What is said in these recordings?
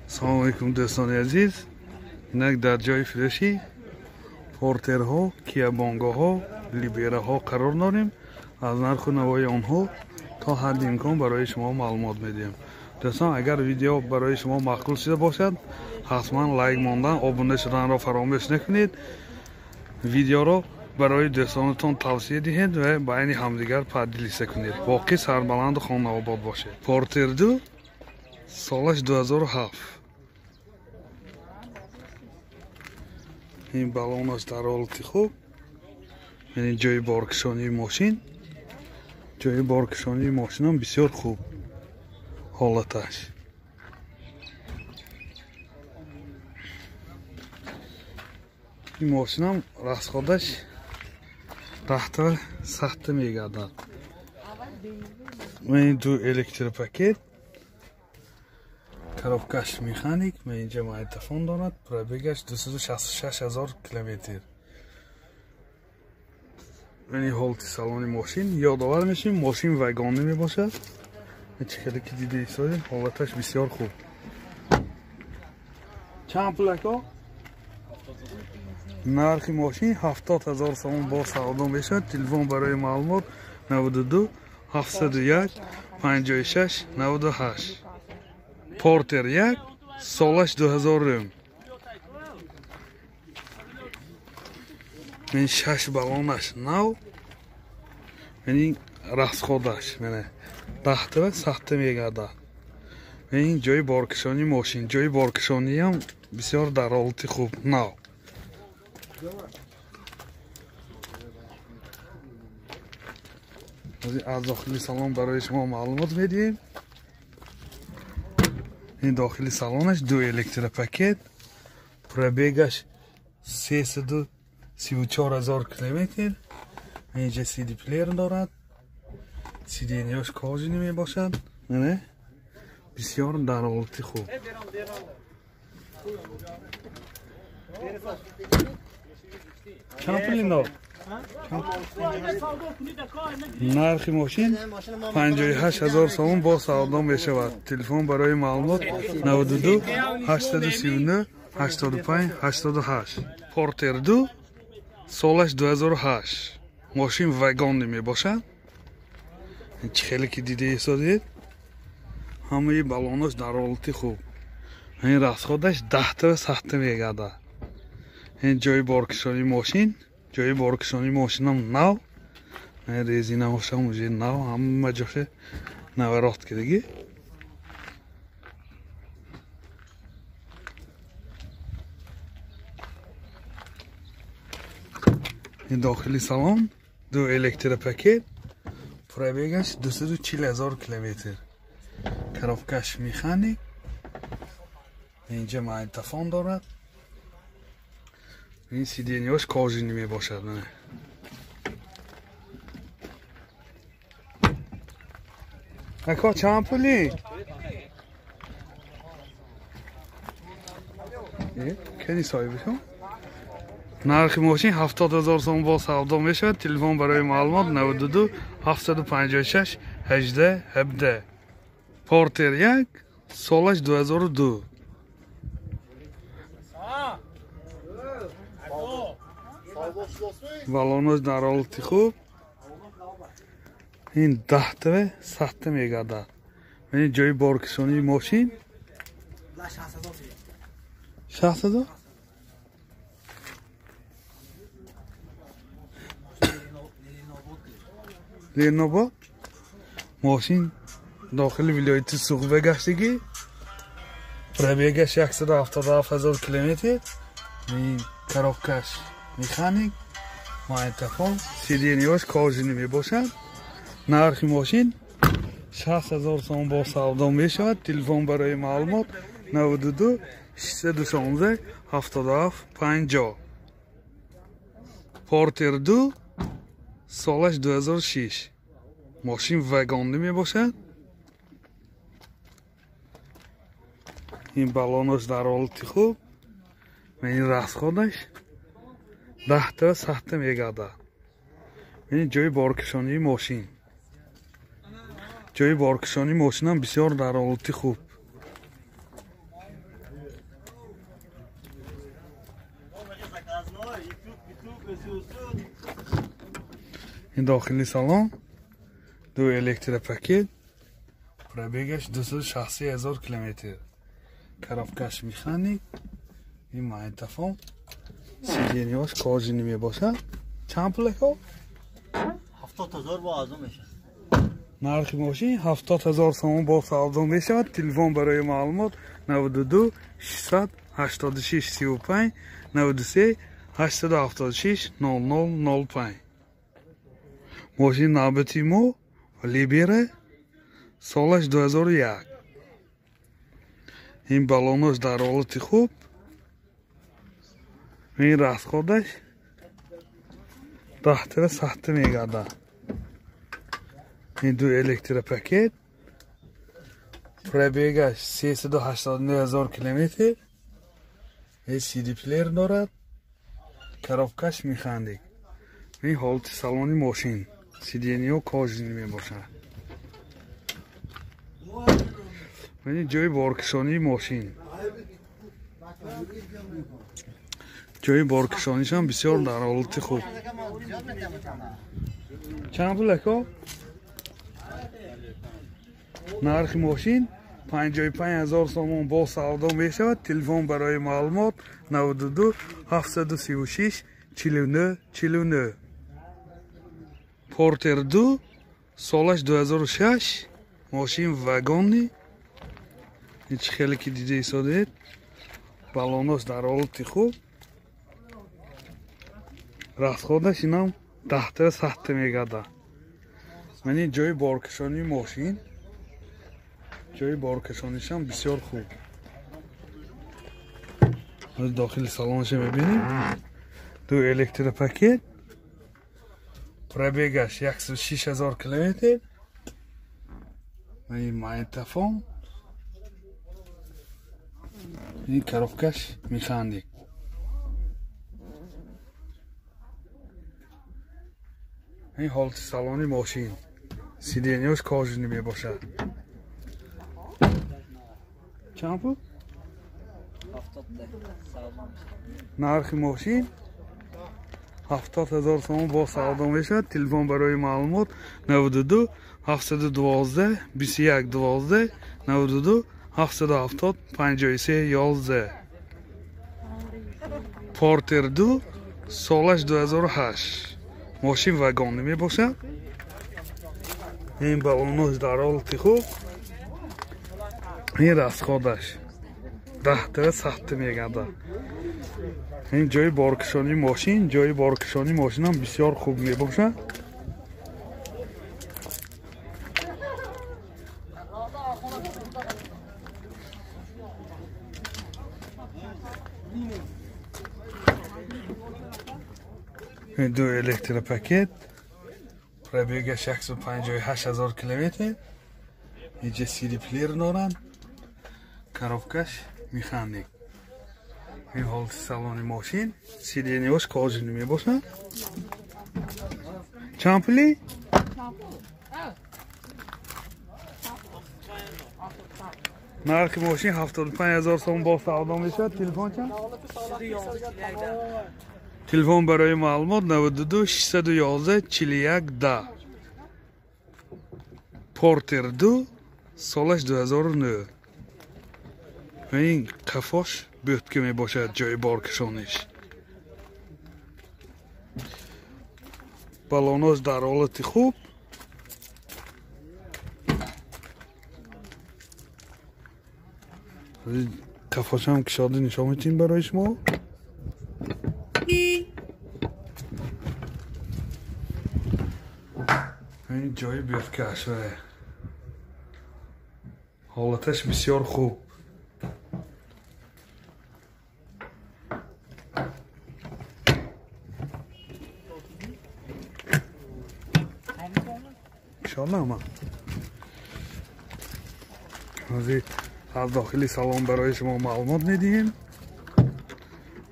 Салом алейкум, дӯстони азиз. Инак дар ҷои фурӯши Портерҳо, Киа Бонгоҳо, Либераҳо қарор дорем. Аз нарху навои онҳо то ҳадди имкон барои шумо маълумот медиҳем. Дӯстон, агар видео барои шумо маъқул шуда бошад, ҳатман лайк мондан, обуна шуданро фаромӯш накунед. Видеоро барои дӯстонатон тавсия диҳед ва байни ҳамдигар поделиться кунед. Боқӣ сарбаланду хонаобод бошед. Портер 2, солаш 2007. Ин балонаш дар ҳолати хуб. Яъне ҷои боркашонии мошин. Ҷои боркашонии мошинам бисёр хуб ҳолаташ. Ин мошинам расходаш даҳта сахта мегардад. Ин ду электропакет, коробкаш механик, инҷа магнитофон дорад, пробегаш 266 ҳазор километр. Ин ҳолати салони мошин. Ёдовар мешавем, мошин вагонӣ мебошад. Чӣ хеле ки дида истодем, ҳолаташ бисёр хуб. Чанд пул, ако? Нархи мошин 70 ҳазор сомон бо савдо мешавад. Телефон барои маълумот 92 701 56 98. Портер 1, солаш 2000. Ин шаш балонаш нав, ин расходаш мана даҳта сахта мегардад. Ин ҷои боркашонии мошин. Ҷои боркашониам бисёр дар ҳолати хуб, нав. Аз дохили салон барои шумо маълумот медиҳем. Ин дохили салонаш ду электропакет, пробегаш 334 ҳазор километр. Инҷа CD плеер дорад, сиденьяш кожаный мебошад. Мана бисёр дар ҳолати хуб. Чанд пул ино? Нархи мошин 58 ҳазор сомон бо савдо мешавад. Телефон барои маълумот 92 839 85 88. Портер 2, солаш 2008. Мошин вагонӣ мебошад. Чӣ хеле ки дида истодед, ҳамаи балонош дар ҳолати хуб. Ин расходаш даҳта сахта мегардад. Ин ҷои боркашонии мошин. Ҷои боркашонии мошинам нав, резинаҳошам уже нав, ҳама ҷоше наворот кардагӣ. Ин дохили салон ду электропакет, пробегаш 240 ҳазор километр. Коробкаш механик, инҷа магнитофон дорад. Ин сиденьяш кожаный мебошад. Ако, чанд пули? Кани соҳибашон? Нархи мошин 70 ҳазор сомон бо савдо мешавад. Телефон барои маълумот 92 756 18 17. Портер 1, солаш 2002. Балонош дар ҳолати хуб. Ин даҳта сахта мегардад. Ин ҷои боркашонии мошин 60 ҳазор. Ленобод. Мошин дохили вилояти Суғд гаштагӣ. Пробегаш 177 ҳазор километр. Ин коробкаш механик, магнитофон, сиденьяш кожаный мебошад. Нархи мошин 60 ҳазор сомон бо савдо мешавад. Телефон барои маълумот 92 616 77 50. Портер 2, солаш 2006. Мошин вагонӣ мебошад. Ин балонош дар ҳолати хуб. Ин расходаш даҳта сахта мегардад. Ин ҷои боркашонии мошин. Ҷои боркашонии мошинам бисёр дар ҳолати хуб. Ин дохили салон ду электропакет, пробегаш 263 ҳазор километр, коробкаш механик, ин магнитофон, сиденьяш кожаный мебошад. Чанд пул ака? 70 ҳазор бо арзон мешавад. Нархи мошин 70 ҳазор сомон бо савдо мешавад. Телефон барои маълумот 92 686 35 93 876 00 05. Мошин навбати мо Либера, солаш 2001. Ин балонош дар ҳолати хуб, ин расходаш 10 сахта мегардад. Ин ду электропакет, пробегаш 389 ҳазор километр, ин CD плеер дорад, коробкаш механик. Ин ҳолати салони мошин, сиденьяҳо кожаный мебошад. Ин ҷои боркашонии мошин, ҷои боркашонишам бисёр дар ҳолати хуб. Чанд пул ака? Нархи мошин 55 ҳазор сомон бо савдо мешавад. Телефон барои маълумот 92 736 49 49. Портер 2, солаш 2006, мошин вагонӣ. Ин чӣ хеле ки дида истодед, балонош дар ҳолати хуб, расходаш инам 10 сахта мегардад. Ман ин ҷои боркашонии мошин, ҷои боркашонишам бисёр хуб. Дохили салонша мебинем, ду электропакет, пробегаш 106 ҳазор километр, ин магнитофон, ин коробкаш механик. Ин ҳолати салони мошин, сиденьяш кожаный мебошад. Чанд пул? Нархи мошин 70 ҳазор сомон бо савдо мешавад. Телефон барои маълумот 92 712 21 12 92 770 53 11. Портер 2, солаш 2008, мошин вагонӣ мебошад. Ин балонош дар ҳолати хуб, ин расходаш 10 сахта мегардад. Ин ҷои боркашонии мошин, ҷои боркашонии мошинам бисёр хуб мебошад. Ин ду электропакет, пробегаш 158 ҳазор километр, инҷа CD плеер дорад, коробкаш механик. Ин ҳолати салони мошин, сиденьяш кожаный мебошад. Чанд пули? Нархи мошин 75 ҳазор сомон бо савдо мешавад. Телефон чанд? Телефон барои маълумот 92 611 41 10. Портер 2, солаш 2009. Ин қафош бӯтка мебошад, ҷои боркашониш. Балонош дар ҳолати хуб, қафошам кушода нишон медиҳем барои шумо. Ин ҷои бӯткаш ҳолаташ бисёр хуб. Аз дохили салон барои шумо маълумот медиҳем.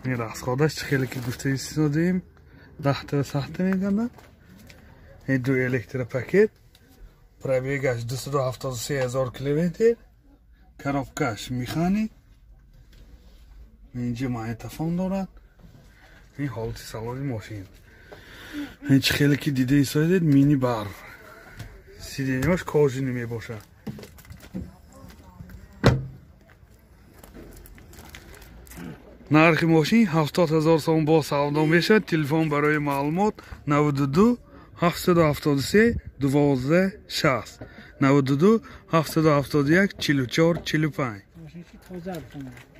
Ин расходаш чӣ хеле ки гуфта истодем, 10 сахта мегардад. Ин ду электропакет, пробегаш 273 ҳазор километр, коробкаш механик, инҷа магнитофон дорад, Ин ҳолати салони мошин. Ин чӣ хеле ки дида истодед, мини бар. Сиденьяш кожини мебошад. Нархи мошин 70 000 сом бо савдо мешавад. Телефон барои маълумот 92 773 12 60 92 771 44 45.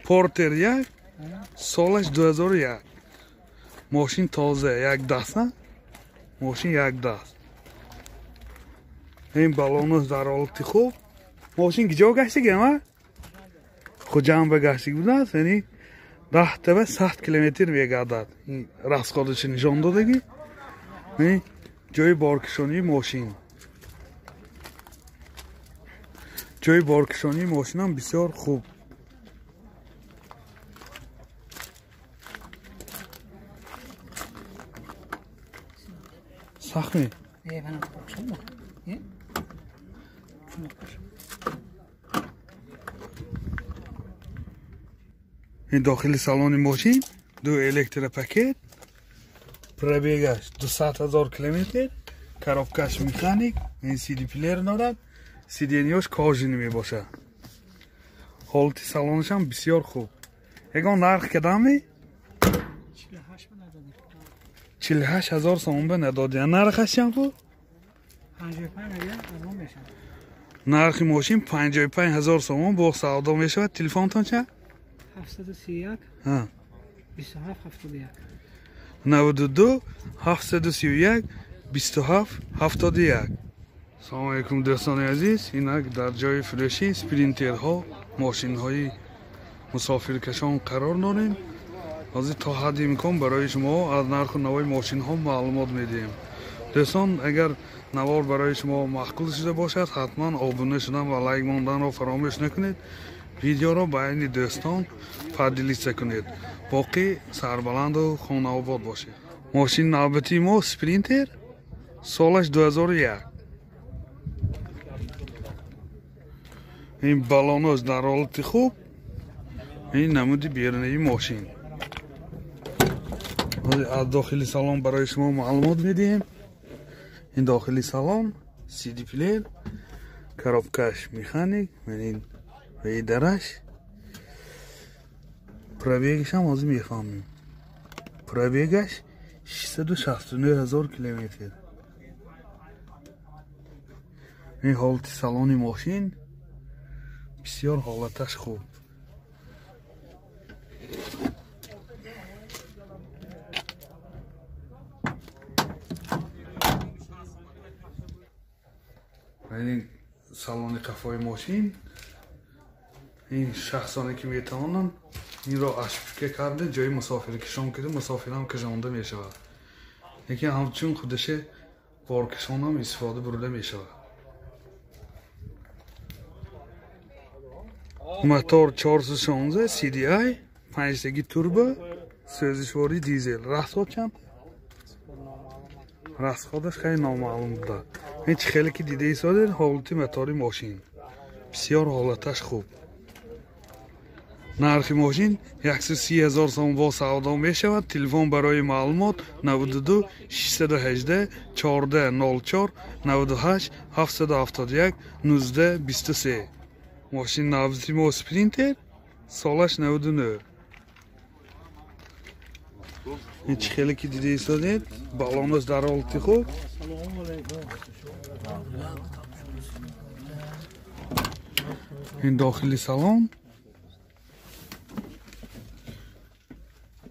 Портер 1, солаш 2001. Мошин тоза, як даст, мошин як даст. Ин балонаш дар ҳолати хуб. Мошин куҷо гаштиг ама? Хуҷанд ба гаштиг будааст, яъне 10 та 100 километр мегардад. Ин расходашро нишон додагӣ. Ҷои боркашонии мошин. Ҷои боркашонии мошинам бисёр хуб. Сахми? Ин дохили салони мошин ду электропакет, пробегаш 200 000 километр, коробкаш механик, ин CD плеер дорад, сиденьяш кожини мебошад. Ҳолати салонашам бисёр хуб. Ягон нарх кадами? 48 000 сомон ба надодӣ. Нархаш чанд буд? Нархи мошин 55 000 сомон бо савдо мешавад. Телефонтон чанд? 731 27 71. 92 731 27 71. Салом алейкум дӯстони азиз. Инак дар ҷои фурӯши спринтерҳо, мошинҳои мусофиркашон қарор дорем. Ҳозир то ҳадди имкон барои шумо аз нарху навои мошинҳо маълумот медиҳем. Дӯстон, агар навор барои шумо маъқул шуда бошад, ҳатман обуна шудан ва лайк монданро фаромӯш накунед. Видеоро байни дӯстон поделиться кунед. Боқӣ сарбаланду хонаобод бошед. Мошини навбатии мо спринтер, солаш 2001. Ин балонош дар ҳолати хуб. Ин намуди берунаи мошин. Аз дохили салон барои шумо маълумот медиҳем. Ин дохили салон CD плеер, коробкаш механик, ин дараш, пробегашам ҳозир мефаҳмем. Пробегаш 669 000 километр. Ин ҳолати салони мошин бисёр ҳолаташ хуб. Ин салони қафои мошин. Ин шахсоне ки метавонанд инро ашпика карда ҷои мусофиркашон карда мусофирам кашонда мешавад. Лекин ҳамчун худаше боркашонам истифода бурда мешавад. Мотор 416 CDI, 5-таги турбо, сӯзишвории дизел. Расход чанд? Расходаш хеле номаълум буда. Ин чӣ хеле ки дида истодед, ҳолати мотори мошин бисёр ҳолаташ хуб. Нархи мошин 130 000 сом бо савдо мешавад. Телефон барои маълумот 92 618 14 04 98 771 19 23. Мошин навбати мо спринтер, солаш 99. Ин чӣ хеле ки дида истодед, балонаш дар ҳолати хуб. Ин дохили салон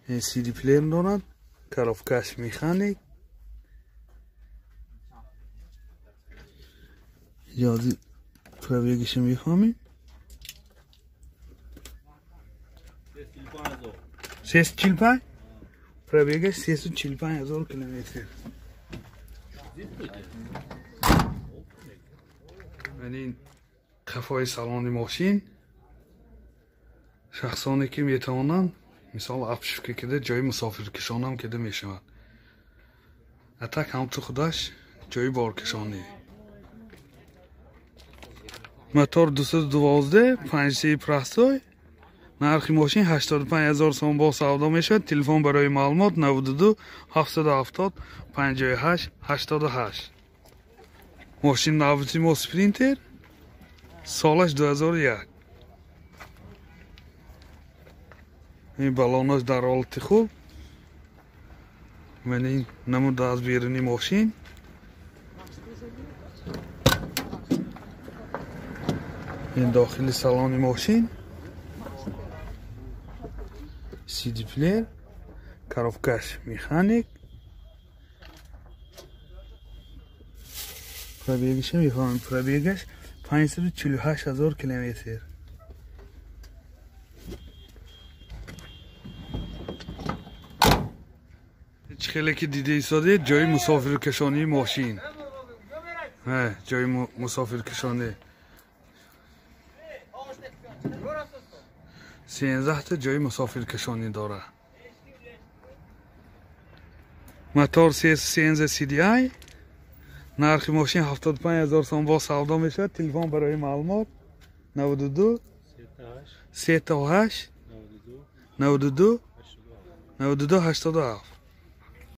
CD плеер дорад, коробкаш механик. Ҷози пробегашо мефаҳмем. 345 пробегаш 345 000 километр. Ин қафои салони мошин. Шахсоне ки метавонанд мисол обшивка кида ҷои мусофиркашонам кида мешавад. Атак ҳамту худаш ҷои боркашонӣ. Мотор 212 5 простой, Нархи мошин 85 000 сом бо савдо мешавад. Телефон барои маълумот 92 770 58 88. Мошин навбати мо Спринтер, солаш 2001. Ин балонаш дар ҳолати хуб. Ман ин намуда аз беруни мошин. Ин дохили салони мошин. CD плеер, коробкаш механик. Пробегаш мефаҳмем, пробегаш 548 000 километр. Хеле ки дида истодед, ҷои мусофиркашонии мошин. Ҷои мусофиркашонӣ. 13 та ҷои мусофиркашонӣ дорад. Мотор 313 CDI. Нархи мошин 75 000 сом бо савдо мешавад. Телефон барои маълумот 92 38 92 92 87.